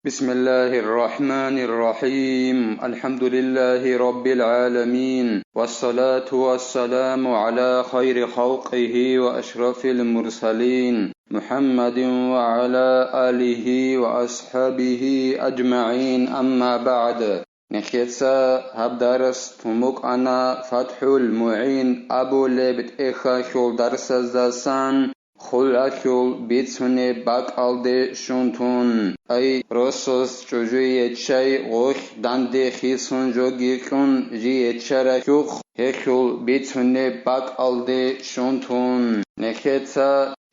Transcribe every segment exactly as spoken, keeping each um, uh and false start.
بسم الله الرحمن الرحيم. الحمد لله رب العالمين. والصلاة والسلام على خير خلقه وأشرف المرسلين محمد وعلى آله وأصحابه أجمعين. أما بعد. Нехеца гьаб дарс тун букӀана ФатхӀул МугӀин абулеб тӀехьалъул дарсаздасан, хулгӀалъул бицунеб бакӀалде щун тун. Ай, росас чӀужу еччай гъолъ данде хисун жоги кьун жи еччаралъухъ, гьелъул бицунеб бакӀалде щун тун. Нехеца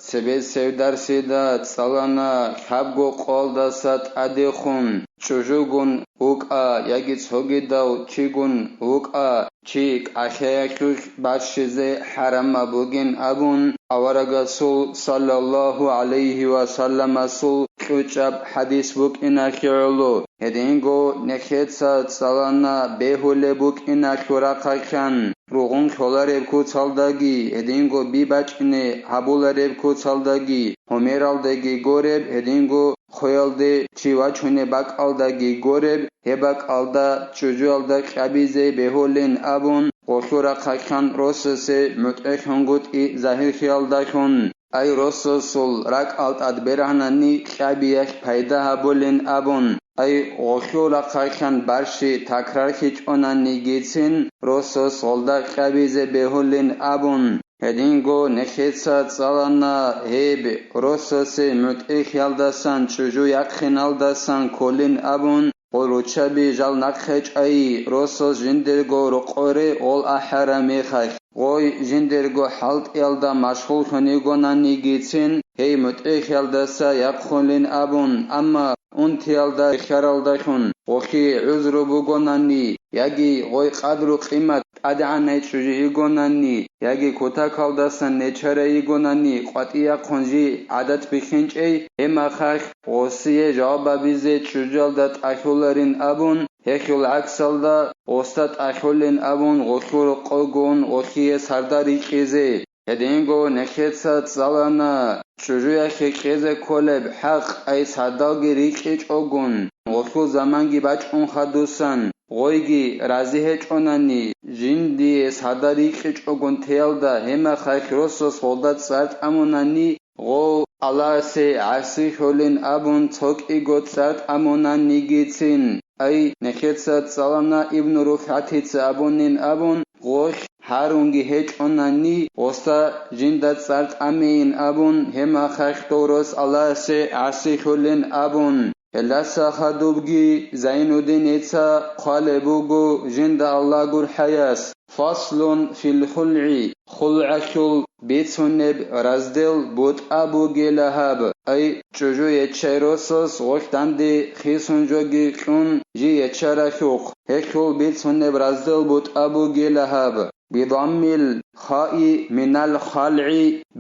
цебесеб дарсида цӀалана лъабго къоялдаса тӀадехун, чӀужугун вукӀа яги цогидав чигун вукӀа, чи кӀалъаялъулъ бащизе хӀарамаб бугин абун, аварагасул саллаллагьу гӀалайгьи ва салламасул кьучӀаб хӀадис букӀиналъе гӀоло. Гьединго нехеца цӀалана бегьулеб букӀиналъул рахъалъан, ругъун лъолареб куцалдаги, гьединго би бачӀине гьабулареб куцалдаги, гьумералдаги гореб, гьединго хъоялде чи вачунеб бакӀалдаги гореб, гьеб бакӀалда чӀужуялда кьабизе бегьулин абун, гъолъул рахъалъан росасе мутӀигӀлъунгутӀи загьирлъиялдалъун. Ай, росасул ракӀал тӀад бергьанани кьабиялъ пайда гьабулин абун, ай, гъолъул рахъалъан барщи такрарлъичӀонанигицин, росас гъолда кьабизе бегьулин абун, гьединго нехеца цӀалана гьеб росасе мутӀигӀлъиялдасан чӀужу яхъиналдасан кколин абун, гъол руччаби жал нахъе чӀай, росас жиндирго рокъоре гъол ахӀараб мехалъ, гъой жиндирго хӀалтӀиялда машгъуллъун йигонанигицин, гьей мутӀигӀлъиялдаса яхъулин абун, амма унтиялда рехьаралдалъун, гъолъие гӀузру бугонани, яги гъой къадру-къимат тӀадегӀанай чӀужу йигонани, яги кутакалдасан нечарай йигонани къватӀияхъун жи гӀадат бихьинчӀей, гьеб мехалъ гъосие жаваб гьабизе чӀужуялда тӀалъуларин абун, гьелъул гӀаксалда гъосда тӀалъулин абун гъолъул рокъогун гъолъие сарда рикьизе. Гьединго нехеца цӀалана чӀужуялъе кьезе кколеб хӀакъ, ай сардалги рикьичӀогун, гъолъул заманги бачӀун хадусан, гъойги рази гьечӀонани, жиндие сарда рикьичӀогун теялда, гьеб мехалъ росас гъолда цӀар тӀамунани, гъов Аллагьасе гӀасилъулин абун цо кӀиго цӀар тӀамунанигицин. Ай, нехеца цӀалана Ибну РуфгӀатица абунин абун, гъолъ гьарунги гьечӀонани, гъосда жинда цӀар тӀамейин абун, гьеб мехалъ дов рос Аллагьасе гӀасилъулин абун. Гьелдаса хадубги Зайнуддиница хъвалеб буго жинда Аллагь гурхӀаяс: «Фаслун фил хулгӀи», хулгӀалъул бицунеб раздел бутӀа бугила гьаб, ай, чӀужу еччай росас гъолъ данде хисун жоги кьун жи еччаралъухъ, гьелъул бицунеб раздел бутӀа бугила гьаб. بضم الخاء من الخلع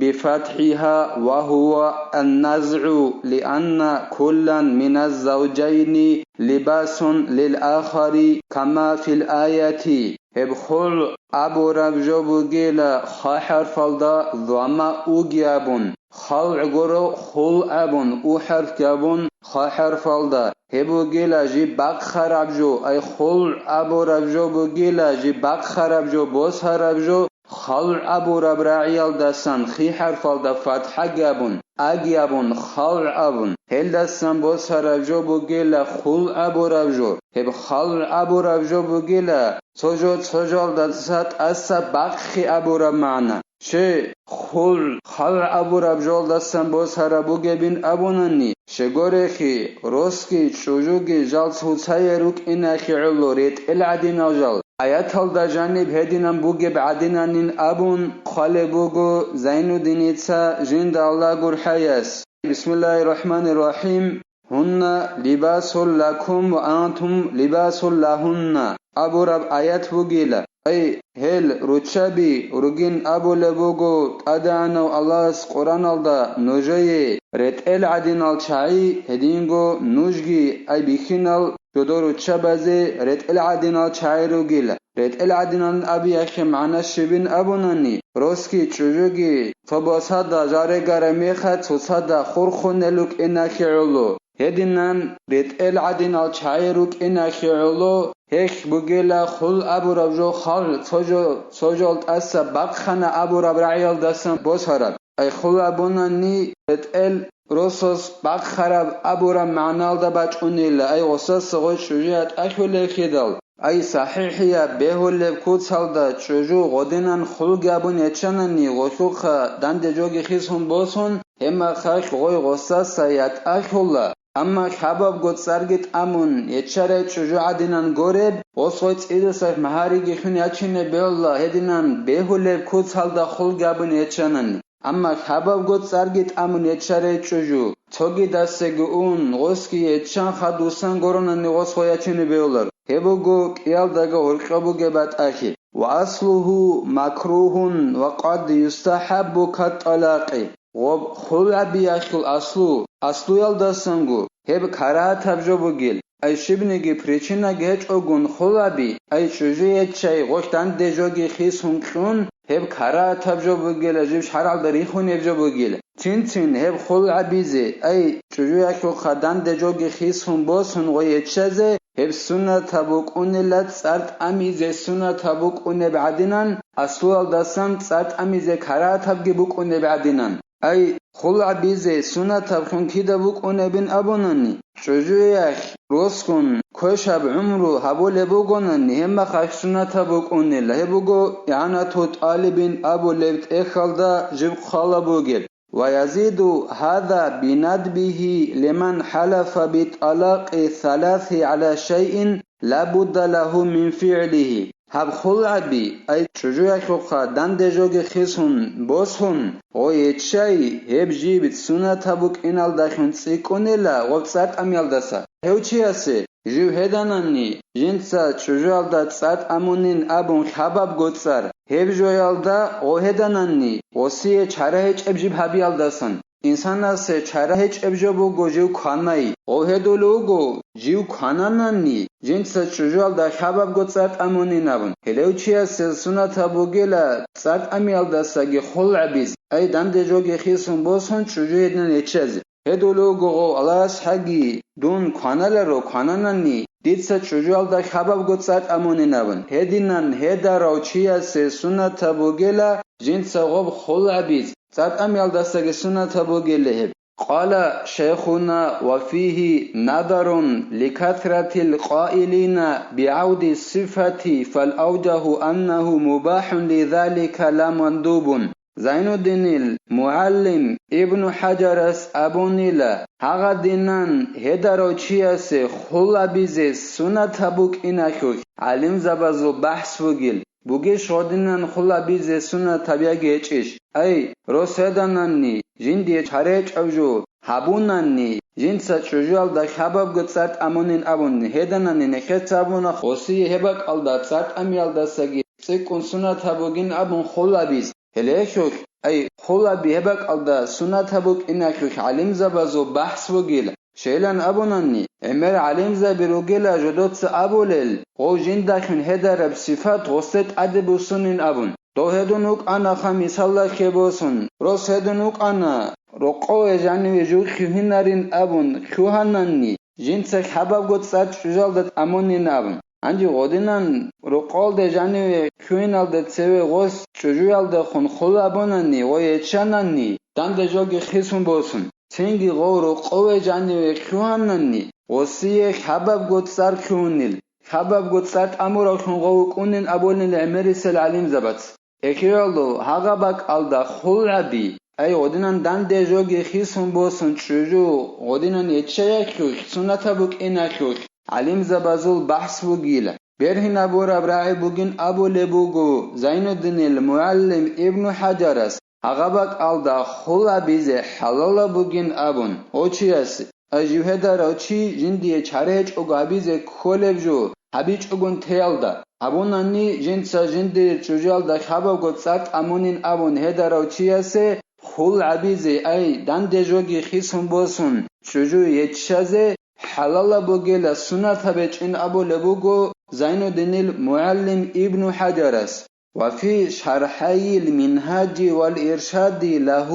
بفتحها وهو النزع، لأن كلا من الزوجين لباس للآخر كما في الآية. Гьеб хулгӀ абураб жо бугила ха хӀарфалда замма уги абун, халгӀ гуро хул абун, у хӀарфги абун ха хӀарфалда. Гьеб бугила жиб бахъараб жо, ай хулгӀ абураб жо бугила жиб бахъараб жо, босараб жо, халгӀ абураб рагӀиялдасан хи хӀарфалда фатхӀаги абун, аги абун, халгӀ абун. Гьелдасан босараб жо бугила хулгӀ абураб жо. Гьеб халгӀ абураб жо бугила цо жо цо жоялдаса тӀаса бахъи абураб магӀна. Щай, хулгӀ, халгӀ абураб жоялдасан босараб бугебин абунани, щай гурелъул, росги чӀужуги жал цоцае рукӀиналъе гӀоло ретӀел гӀадинал жал. Аяталда жаниб гьединан бугеб гӀадинанин абун хъвалеб буго Зайнуддиница жинда Аллагь гурхӀаяс. بسم الله الرحمن الرحيم. «هن لباس لكم وأنتم لباس لهن» абураб аят бугила. Ай, гьел руччаби ругин абулеб буго ТӀадегӀанав Аллагьас Къуръаналда: «Нужее ретӀел гӀадинал чагӀи, гьединго нужги, ай бихьинал, жодор руччабазе ретӀел гӀадинал чагӀи ругила». РетӀел гӀадинал абиялъе магӀна щибин абунани, росги чӀужуги цо босада жарегараб мехалъ цоцада хурхунел рукӀиналъе гӀоло. Гьединан ретӀел гӀадинал чагӀи рукӀиналъе гӀоло, гьелъ бугела хул абураб жо халгӀ цо жо, цо жол тӀаса бахъана абураб рагӀиялдасан босараб. Ай хул абунани ретӀел росас бахъараб абураб магӀналда бачӀунила, ай гъосаса гъой чӀужуя тӀахьулелъидал. Ай сахӀихӀияб бегьулеб куцалда чӀужу гъодинан хулги абун ячанани гъолъухъа данде жоги хисун босун, гьебмахалъ гъой гъосаса ятӀахьула, амма лъабабго цӀарги тӀамун ячарай чӀужу гӀадинан гореб, гъос гъой цӀидасахъ магьариги хьун ячине бегьула гьединан бегьулеб куцалда хулги абун ячанани. Амма лъабабго цӀарги тӀамун ячарай чӀужу, цогидасаги ун, гъосги ячан хадусан горонани гъос гъой ячине бегьулар. Гьеб буго кӀиялдаго гьоркьоб бугеб батӀалъи. Ва аслугьу макругьун ва къад юстахӀаббу катталакъи. Гъоб хулгӀабиялъул аслу, аслуялдасанго гьеб карагьатаб жо бугел. Ай щибниги причинаги гьечӀогун хулгӀаби, ай чӀужу ячай гъолъ данде жоги хисун кьун, гьеб карагьатаб жо бугела, жиб шаргӀалда рихунеб жо бугел. Цин-цин гьеб хулгӀабизе, ай чӀужуялъухъа данде жоги хисун босун гъой ячазе, гьеб суннатаб букӀунила цӀар тӀамизе суннатаб букӀунеб гӀадинан, аслуялдасан цӀар тӀамизе карагьатабги букӀунеб гӀадинан. Ай, хулгӀабизе суннатаб хун кида букӀунебин абунани, чӀужуялъ росгун квешаб гӀумру гьабулеб бугонани, гьебмахалъ суннатаб букӀунила. Гьеб буго ИгӀанату тӀалибин абулеб тӀехьалда жиб хъвала бугеб. Ва язиду гьаза бинадбигьи лиман хӀалафа битӀалакъи саласи гӀала шайин ла будда лагьу мин фигӀлигьи. Гьаб хулгӀаби, ай чӀужуялъухъа данде жоги хисун босун, гъой ячай, гьеб жиб суннатаб букӀиналдалъун цӀикӀкӀунела гъоб цӀар тӀамиялдаса. Гьев чиясе жив гьедананни, жинца чӀужуялда цӀар тӀамунин абун лъабабго цӀар, гьеб жоялда гъо гьедананни, гъосие чара гьечӀеб жиб гьабиялдасан. Инсанасе чара гьечӀеб жо буго жив кванай. Гъо гьедулев вуго, жив кванананни, жинца чӀужуялда лъабабго цӀар тӀамунин абун. Гьелев чиясе суннатаб бугела цӀар тӀамиялдасаги хулгӀабиз, ай данде жоги хисун босун чӀужу гьединан ячазе. Гьедулев вуго гъо Аллагьас гьаги, дун кваналаро кванананни, дица чӀужуялда лъабабго цӀар тӀамунин абун. Гьединан гьедарав чиясе суннатаб бугела жинца гъоб хулгӀабиз, цӀар тӀамиялдасаги суннатаб бугела гьеб. Къала шайхуна ва фигьи надарун ликасратил къаилина бигӀавди сифати фал авжагьу аннагьу мубахӀун лизалика ла мандубун. Зайнуддинил мугӀаллим Ибну ХӀажарас абунила, гьагъадинан гьедарав чиясе хулгӀабизе суннатаб букӀиналъулъ гӀалимзабазул бахӀс бугел. Бугищ гъодинан хулгӀабизе суннатаб яги гьечӀищ? Ай, рос гьедананни, жиндие чара гьечӀеб жо гьабунанни, жинца чӀужуялда лъабабго цӀар тӀамунин абун гьедананни, нехеца абуна, гъосие гьеб бакӀалда цӀар тӀамиялдасаги цӀикӀкӀун суннатаб бугин абун хулгӀабиз. Гьеле гьелъулъ, ай, хулгӀаби гьеб бакӀалда суннатаб букӀиналъулъ гӀалимзабазул бахӀс бугел. Щайилан абунани, гӀемер гӀалимзаби ругела жодоца абулел, гъов жиндалъун гьедараб сифат гъосде тӀаде буссунин абун. Дов гьедун вукӀана ха мисалалъе босун, рос гьедун вукӀана, рокъове жаниве жив хьугьинарин абун хьугьананни, жинца лъабабго цӀар чӀужуялда тӀамунин абун. Гьанже гъодинан рокъовалде жаниве хьугьиналда цеве гъос чӀужуялдехун хулгӀабунани ва ячанани, данде жоги хисун босун. Цинги гъов рокъове жаниве хьугьананни, гъосие лъабабго цӀар хьугьунил, лъабабго цӀар тӀамуравлъун гъов вукӀунин абулел гӀемерисел гӀалимзабац. Эхиялъул гьагъа бакӀалда хулгӀаби, ай, гъодинан данде жоги хисун босун чӀужу, гъодинан ячаялъулъ, суннатаб букӀиналъулъ гӀалимзабазул бахӀс бугила. Бергьинабураб рагӀи бугин абулеб буго Зайнуддинил мугӀаллим Ибну ХӀажарас, гьагъа бакӀалда хулгӀабизе хӀалалаб бугин абун, гъов чиясе. Ай жив гьедарав чи жиндие чара гьечӀого гьабизе кколеб жо гьабичӀогун теялда, гьабунани жинца жиндир чӀужуялда лъабабго цӀар тӀамунин абун гьедарав чиясе хулгӀабизе, ай, данде жоги хисун босун чӀужу ячазе хӀалалаб бугела суннатаб гьечӀин абулеб буго Зайнуддинил мугӀаллим Ибну ХӀажарас. وفي شرحي المنهاج والإرشاد له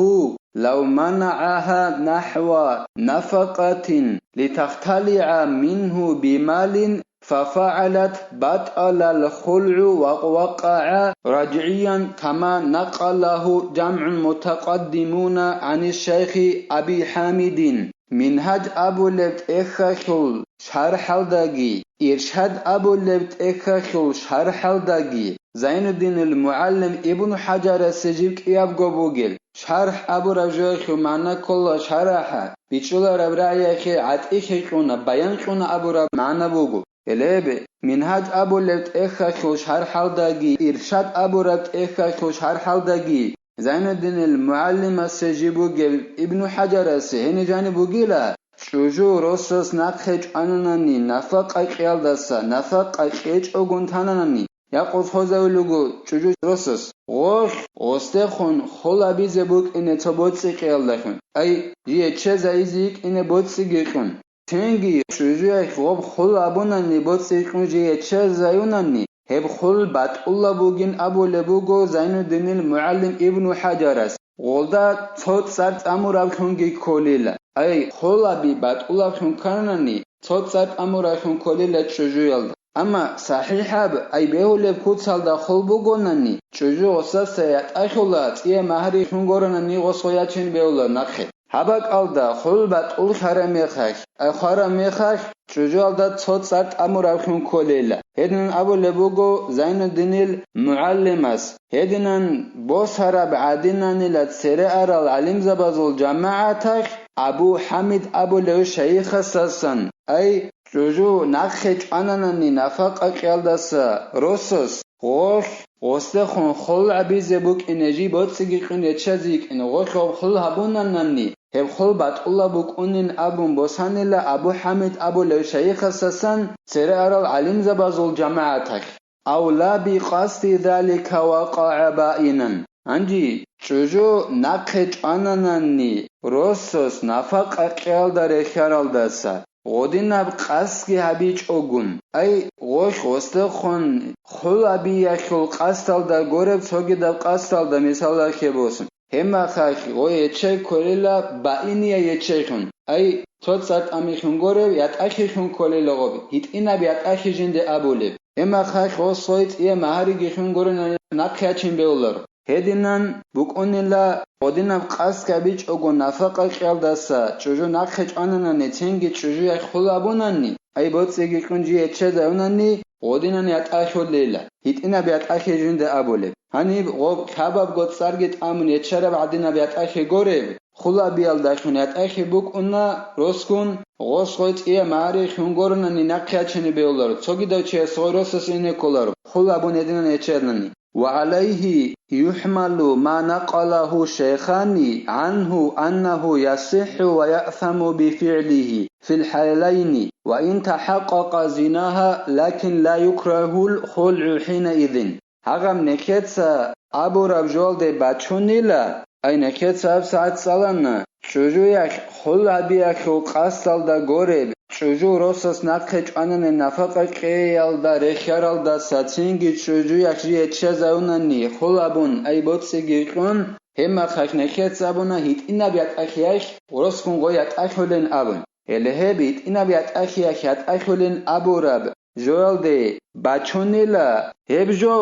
لو منعها نحو نفقة لتختلع منه بمال ففعلت بطل الخلع ووقع رجعيا كما نقله جمع متقدمون عن الشيخ أبي حامد. Мингьаж абулеб тӀехьалъул шархӀалдаги, Иршад абулеб тӀехьалъул шархӀалдаги Зайнуддинил мугӀалим Ибну ХӀаджарасе жиб кӀиябго бугел. ШархӀ абураб жоялъул магӀна ккола шарахӀа, бичӀчӀулараб рагӀиялъе гӀатӀихе кьуна, баян кьуна абураб магӀна буго. Гьелеб, Мингьаж абулеб тӀехьалъул шархӀалдаги, Иршад абураб тӀехьалъул шархӀалдаги, Зайнуддинил мугӀалимасе жиб бугеб Ибну ХӀаджарасе гьениб жаниб бугила, чӀужу росас нахъе чӀвананани, нафакъа кьеялдаса, нафакъа кьечӀогун тананани, якъуб хозавулего чӀужу росас, гъолъ гъосдехун хол абизе букӀине цо боцӀи кьеялдалъун, ай, жие чезайизе йикӀине боцӀиги кьун. Цинги чӀужуялъ гъоб хул абунани боцӀи кьун жие чезаюнани, гьеб хул батӀулаб бугин абулеб буго Зайнуддинил мугӀалим Ибну ХӀаджарас, гъолда цо цӀар тӀамураблъунги кколила. Ай, хул аби батӀулаблъун кканани, цо цӀар тӀамураблъун кколила чӀужуялда. Амма сахӀихӀаб, ай бегьулеб куцалда хул бугонани, чӀужу гъосаса ятӀахьула, цӀия магьари лъун горанани гъос гъой ячин бегьула нахъе. Гьаб бакӀалда хул батӀуллъараб мехалъ, ай хвараб мехалъ, чӀужуялда цо цӀар тӀамураблъун кколейила. Гьединан абулеб буго Зайнуддинил мугӀалимас, гьединан босараб гӀадинанила цере арал гӀалимзабазул жамагӀаталъ Абу ХӀамид абулев шайихасасан, ай, чӀужу нахъе чӀвананани нафакъа кьеялдаса росас, гъолъ, гъосдехун хол абизе букӀине жий боцӀиги кьун ячазе йикӀине, гъолъ гъоб хол гьабунанани, гьеб хол батӀулаб букӀунин абун босанила Абу ХӀамид абулев шайихасасан цере арал гӀалимзабазул жамагӀаталъ. أو لا بقصد ذلك وقع بائنا. Гьанже чӀужу нахъе чӀвананани, росас нафакъа кьеялда рехьаралдаса, гъодинаб къасдги гьабичӀогун, ай, гъолъ гъосдехун хул абиялъул къасдалда гореб цогидаб къасдалда мисалалъе босун. Гьеб мехалъ гъой ячей кколила баиния ячейлъун, ай, цо цӀар тӀамилъун горев ятӀахьилъун кколила гъоб, гьитӀинаб ятӀахьи жинде абулеб. Гьеб мехалъ гъос гъой цӀия магьариги лъун гурони нахъе ячин бегьуларо. Гьединан букӀунила, гъодинаб къасд гьабичӀого нафакъа кьеялдаса чӀужу нахъе чӀвананани, цинги чӀужуялъ хул абунани, ай боцӀиги кьун жий ячезаюнани, гъодинан ятӀахьулейила, гьитӀинаб ятӀахьи жинда абулеб. Гьаниб гъоб лъабабго цӀарги тӀамун ячараб гӀадинаб ятӀахьи гореб, хул абиялдалъун ятӀахьи букӀуна росгун, гъос гъой цӀия магьари лъун гурони нахъе ячине бегьуларо, цогидав чияс гъой росас ине кколаро, хул абун гьединан ячарнани. وعليه يحمل ما نقله الشيخان عنه أنه يصح ويأثم بفعله في الحالين، وإن تحقق زناها، لكن لا يكره الخلع حينئذ. Гьагъаб нехеца абураб жолде бачунила, ай нехеца гьабсагӀат цӀалана, чӀужуялъ хул гьабиялъул къасдалда гореб, чӀужу росас нахъе чӀванани нафакъа кьеялда рехьаралдаса цинги чӀужуялъ жий ячезаюнани хул абун, ай боцӀиги кьун, гьеб мехалъ нехеца абуна гьитӀинаб ятӀахьиялъ росгун гъой ятӀахьулин абун. Гьеле гьеб гьитӀинаб ятӀахьиялъ ятӀахьулин абураб жоялде бачунила гьеб жо,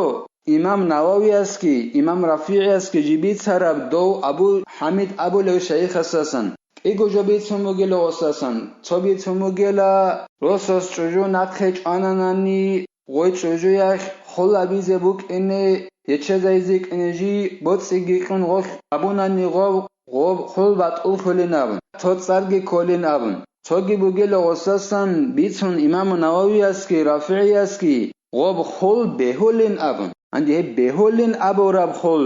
имам Нававиясги, имам РафигӀиясги жиб бицараб дов Абу ХӀамид абулев шайихасасан. КӀиго жо бицун бугела гъосасан, цо бицун бугела, росас чӀужу нахъе чӀвананани, гъой чӀужуялъ хул абизе букӀине, гьечезайзе кӀине жий боцӀиги кьун гъолъ абунани гъов, гъоб хул батӀуллъулин абун, цо цӀарги кколин абун. Цоги бугела гъосасан бицун имаму Нававиясги РафигӀиясги гъоб хул бегьулин абун. Гьанже гьеб бегьулин абураб хул,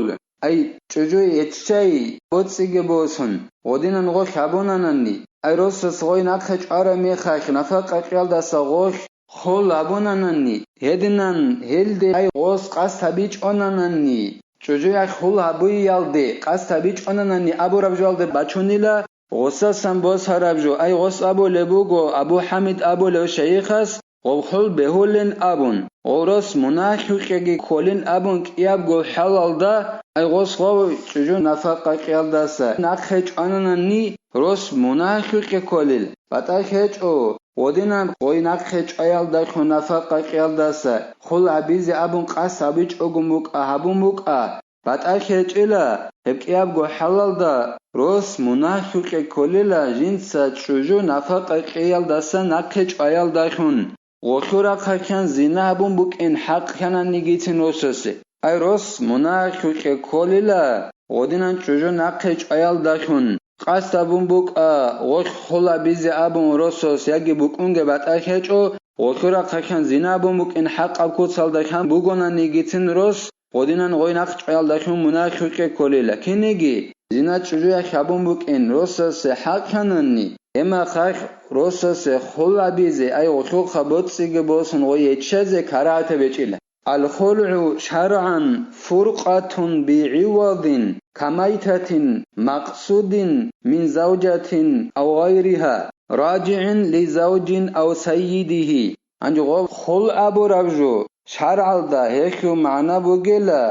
ай, чӀужу гьеччай боцӀиги босун, гъодинан гъолъ абунанани, ай, росас гъой нахъе чӀвараб мехалъ нафакъа кьеялдаса гъолъ хул абунанани, гьединан гьелде, ай, гъос къасд гьабичӀонанани, чӀужуялъ хул гьабиялде къасд гьабичӀонанани абураб жоялде бачунила, гъосасан босараб жо, ай, гъос абулеб буго, Абу ХӀамид абулев шайихас, гъов хул бегьулин абун, гъов рос мунагьикьеги кколин абун кӀиябго хӀалалда, ай гъос гъов чӀужу нафакъа кьеялдаса нахъе чӀвананани, рос мунагьикье кколил, батӀа гьечӀо, гъодинан гъой нахъе чӀваялдалъун нафакъа кьеялдаса хул гьабизе абун къасд гьабичӀогун букӀа, гьабун букӀа, батӀа гьечӀила, гьеб кӀиябго хӀалалда рос мунагьикье кколила жинца чӀужу нафакъа кьеялдаса нахъе чӀваялдалъун. Гъолъул рахъалъан зина гьабун букӀин хӀакъ хьананигицин росасе. Ай рос мунагьикье кколила, гъодинан чӀужу нахъе чӀваялдалъун, къасд гьабун букӀа, гъолъ хул гьабизе абун росас яги букӀунге батӀа гьечӀо, гъолъул рахъалъан зина гьабун букӀин хӀакъаб куцалда хьан бугонанигицин рос, гъодинан гъой нахъе чӀваялдалъун мунагьикье кколила. Кинеги зина чӀужуялъ гьабун букӀин росасе хӀакъ хьананни, гьеб мехалъ росасе хул гьабизе, ай гъолъухъа боцӀиги босун гъой гьечӀезе карагьатаб гьечӀила. الخلع شرعا فرقة بعوض كميتة مقصود من زوجة أو غيرها راجع لزوج أو سيده. Гьанже гъоб хул абураб жо шаргӀалда гьелъул магӀна бугела,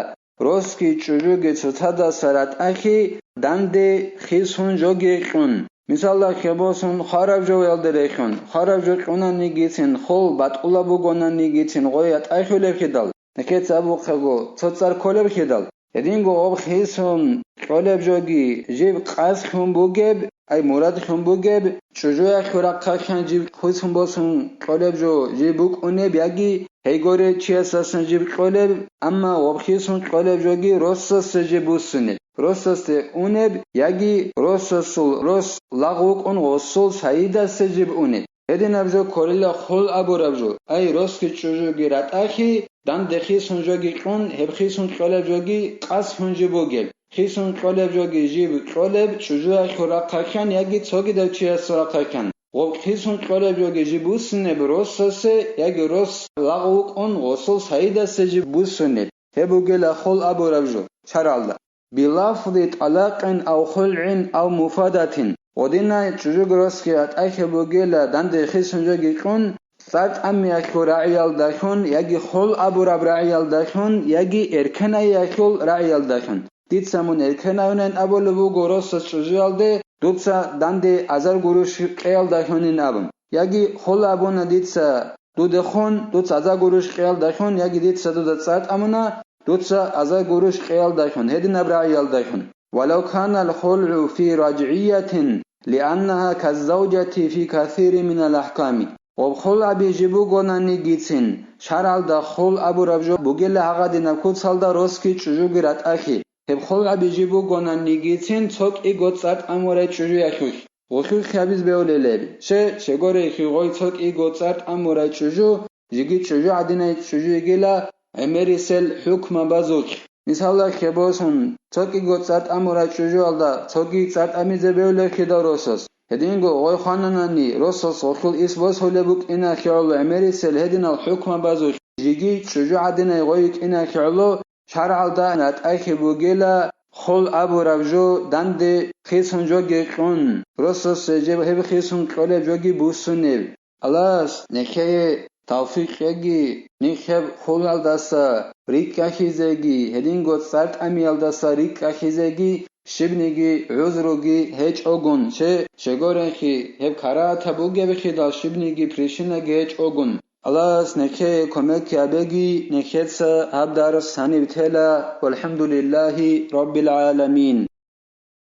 росги чӀужуги цоцадаса ратӀахи данде хисун жоги кьун. Мисалда, хебосун хвараб жоялде рехун, хвараб жо кьунанигицин хул батӀулаб бугонанигицин гъой ятӀахьулеб хидал, нехеца абухъего цо цӀар кколеб хидал, гьединго гъоб хисун кьолеб жоги жиб къасхьун бугеб, ай мурадлъун бугеб, чӀужуялъул рахъалъан жиб хисун босун кьолеб жо жиб букӀунеб яги гьей горе чиясасан жиб кьолеб, амма гъоб хисун кьолеб жоги росасе жиб буссунеб, росасде унеб яги росасул рос лагъ вукӀун гъосул сайидасде жиб унеб. Гьединаб жо кколила хул абураб жо, ай росги чӀужуги ратӀахи, данде хисун жоги кьун, гьеб хисун кьолеб жоги къасхьун жиб бугеб, хисун кьолеб жоги жиб кьолеб чӀужуялъул рахъалъан яги цогидав чиясул рахъалъан. Гъоб хисун кьолеб жоги жиб буссунеб росасе яги рос лагъ вукӀун гъосул сайидасде жиб буссунеб. Гьеб бугела хул абураб жо шаргӀалда. بلفظ طلاق أو خلع أو مفادة. Гъодинай чӀужуги росги ратӀахьаб бугела данде хисун жоги кьун, цӀар тӀамиялъул рагӀиялдалъун яги хул абураб рагӀиялдалъун яги эркенайялъул рагӀиялдалъун. Дица мун эркенаюнин абулеб буго росас чӀужуялде, дуца данде азар гуруш кьеялдалъунин абун. Яги хул абуна дица дудехун, дуца азар гуруш кьеялдалъун, яги дица дуда цӀар тӀамуна, дуца азар гуруш кьеялдалъун, гьединаб рагӀиялдалъун. ولو كان الخلع في رجعية لأنها كالزوجة في كثير من الأحكام. Гъоб хул аби жиб бугонанигицин, шаргӀалда хул абураб жо бугела гьагъадинаб куцалда росги чӀужуги ратӀахьи. Гьеб хул аби жиб бугонанигицин цо кӀиго цӀар тӀамурай чӀужуялъулъ. Гъулъухъ гьабиз бевлелеб, ще, щегорехи гъой цо кӀиго цӀар тӀамурай чӀужу, жиги чӀужу гӀадинай чӀужу йигила гӀемерисел хӀукмабазухъ. Мисалда, хебосун, цо кӀиго цӀар тӀамурай чӀужуялда цоги цӀар тӀамизе бевлехидал росас. Гьединго гъой хвананани, росас гъулъул ис босулеб букӀина хиялу гӀемерисел гьединал хӀукмабазухъ, жиги чӀужу гӀадинай гъой йикӀина хиялу, шаргӀалда ратӀайхи бугела, хул абураб жо данде хисун жоги кьун, росасе жеб гьеб хисун кьолеб жоги буссунеб. Аллагьас нехее тавфикъ кьеги, нехеб хулалдаса рикӀкӀахьизеги, гьединго цӀар тӀамиялдаса рикӀкӀахьизеги, щибниги гӀузруги гьечӀогун, че, щегорехи, гьеб карагьатаб бугебихидал щибниги причинаги гьечӀогун. Аллагьас нехее кумекги гьабеги, нехеца гьаб дарс гьаниб тела. ВалхӀамдулиллагьи раббил гӀаламин.